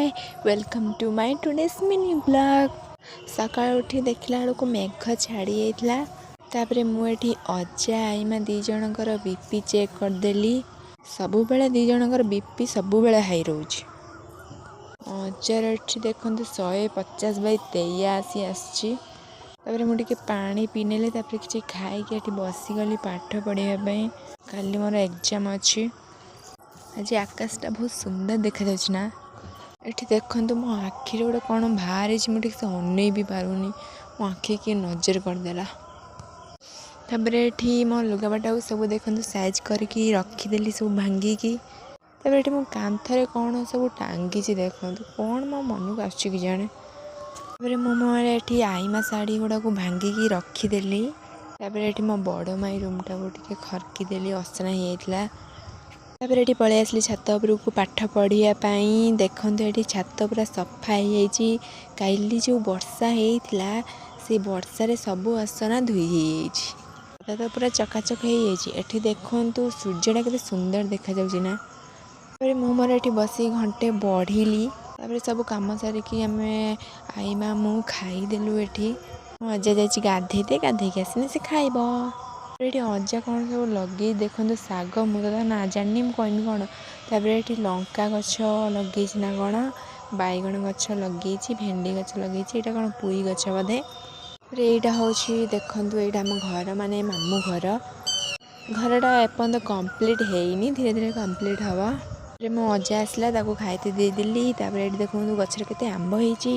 Hi, welcome to my today's mini vlog. ସକାଳୁ ଉଠି ଦେଖିଲା ବେଳକୁ ମେଘ ଛାଡ଼ି ଯାଇଥିଲା। ତାପରେ ମୁଁ ଏଠି ଅଜା ଆଈମା ଦୁଇ ଜଣଙ୍କର ବିପି ଚେକ୍ କରିଦେଲି। ସବୁବେଳେ ଦୁଇ ଜଣଙ୍କର ବିପି ସବୁବେଳେ ହାଇ ରହୁଛି। ଅଜାର ଏଠି ଦେଖନ୍ତୁ 150/83 ଆସିଛି। ତାପରେ ମୁଁ ଟିକେ ପାଣି ପିଇନେଲି। ତାପରେ କିଛି ଖାଇକି ଏଠି ବସିଗଲି ପାଠ ପଢ଼ିବା ପାଇଁ। କାଲି ମୋର ଏକ୍ଜାମ୍ ଅଛି। ଆଜି ଆକାଶଟା ବହୁତ ସୁନ୍ଦର ଦେଖାଯାଉଛି ନା? ଏଠି ଦେଖନ୍ତୁ, ମୋ ଆଖିରେ ଗୋଟେ କ'ଣ ବାହାରିଛି। ମୁଁ ଠିକ୍ ସେ ଅନେଇ ବି ପାରୁନି। ମୋ ଆଖି କିଏ ନଜର କରିଦେଲା। ତାପରେ ଏଠି ମୋ ଲୁଗାପଟାକୁ ସବୁ ଦେଖନ୍ତୁ, ସାଇଜ୍ କରିକି ରଖିଦେଲି ସବୁ ଭାଙ୍ଗିକି। ତାପରେ ଏଠି ମୋ କାନ୍ଥରେ କ'ଣ ସବୁ ଟାଙ୍ଗିଛି ଦେଖନ୍ତୁ। କ'ଣ ମୋ ମନକୁ ଆସୁଛି କି ଜାଣେ। ତାପରେ ମୁଁ ମୋର ଏଠି ଆଇମା ଶାଢ଼ୀ ଗୁଡ଼ାକୁ ଭାଙ୍ଗିକି ରଖିଦେଲି। ତାପରେ ଏଠି ମୋ ବଡ଼ ମାଇ ରୁମ୍ଟାକୁ ଟିକେ ଖରକିଦେଲି, ଅସନା ହେଇଯାଇଥିଲା। ତାପରେ ଏଠି ପଳେଇ ଆସିଲି ଛାତ ଉପରକୁ ପାଠ ପଢ଼ିବା ପାଇଁ। ଦେଖନ୍ତୁ, ଏଠି ଛାତ ପୁରା ସଫା ହେଇଯାଇଛି। କାଲି ଯେଉଁ ବର୍ଷା ହେଇଥିଲା, ସେ ବର୍ଷାରେ ସବୁ ଅସନା ଧୋଇ ହେଇଯାଇଛି। ଛାତ ତ ପୁରା ଚକାଚକ ହେଇଯାଇଛି। ଏଠି ଦେଖନ୍ତୁ, ସୂର୍ଯ୍ୟଟା କେତେ ସୁନ୍ଦର ଦେଖାଯାଉଛି ନା? ତାପରେ ମୁଁ ମୋର ଏଠି ବସିକି ଘଣ୍ଟେ ପଢ଼ିଲି। ତାପରେ ସବୁ କାମ ସାରିକି ଆମେ ଆଈମା ମୁଁ ଖାଇଦେଲୁ। ଏଠି ମୋ ଅଜା ଯାଇଛି ଗାଧେଇତେ। ଗାଧେଇକି ଆସିଲେ ସେ ଖାଇବ। ଏଠି ଅଜା କ'ଣ ସବୁ ଲଗେଇ ଦେଖନ୍ତୁ ଶାଗ। ମୁଁ ତ ତା ନାଁ ଜାଣିନି, ମୁଁ କହିବି କ'ଣ? ତାପରେ ଏଠି ଲଙ୍କା ଗଛ ଲଗେଇଛି ନା କ'ଣ, ବାଇଗଣ ଗଛ ଲଗେଇଛି, ଭେଣ୍ଡି ଗଛ ଲଗେଇଛି। ଏଇଟା କ'ଣ ପୁଇ ଗଛ ବୋଧେ। ତାପରେ ଏଇଟା ହେଉଛି, ଦେଖନ୍ତୁ, ଏଇଟା ଆମ ଘର, ମାନେ ମାମୁଁ ଘର। ଘରଟା ଏପର୍ଯ୍ୟନ୍ତ କମ୍ପ୍ଲିଟ୍ ହେଇନି, ଧୀରେ ଧୀରେ କମ୍ପ୍ଲିଟ୍ ହେବ। ତାପରେ ମୋ ଅଜା ଆସିଲା, ତାକୁ ଖାଇତେ ଦେଇଦେଲି। ତାପରେ ଏଠି ଦେଖନ୍ତୁ, ଗଛରେ କେତେ ଆମ୍ବ ହେଇଛି।